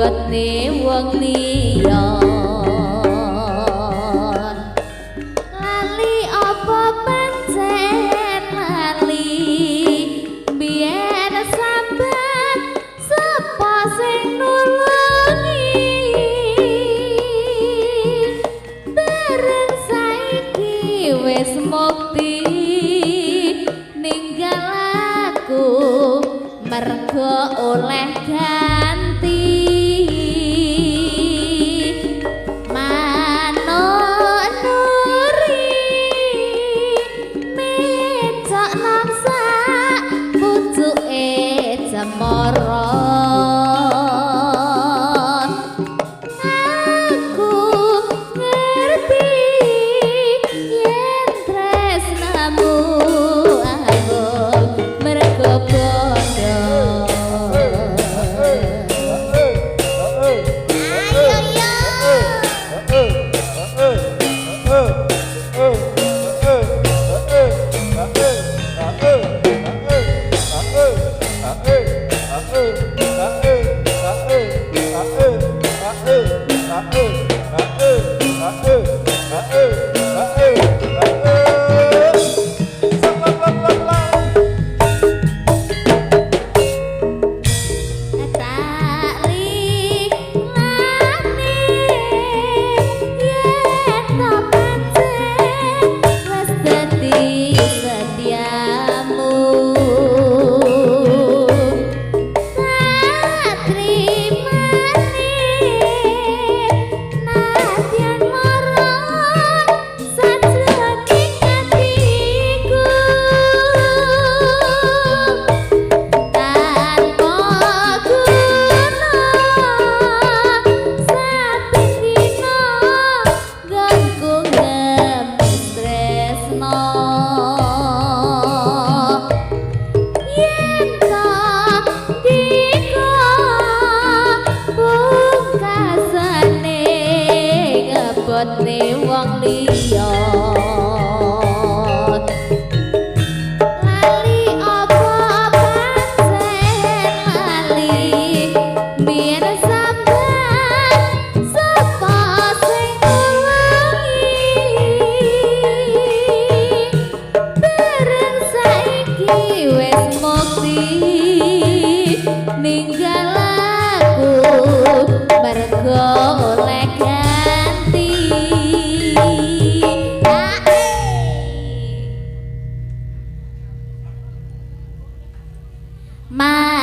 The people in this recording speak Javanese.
Ngebotne wong liya. Lali apa pancen lali biyen sambat sapa sing nulungi bareng saiki wis mukti ninggal aku mergo oleh ganti. Manuk nuri mecok nang sak pucuke cemara. Aku ngerti yen tresnamu amung mergo bondo. Ayo yo. Tak lilane yen to pancen wis dadi setiamu, tak trimane nadyan lara sajroning atiku. Tanpa guna saben dina nggonku ngemis tresno. Yen to dika pungkasane ngebotne wong liya. Lali apa pancen lali biyen sambat sapa sing nulungi bareng saiki wis mukti ninggal aku mergo oleh ganti. Ae.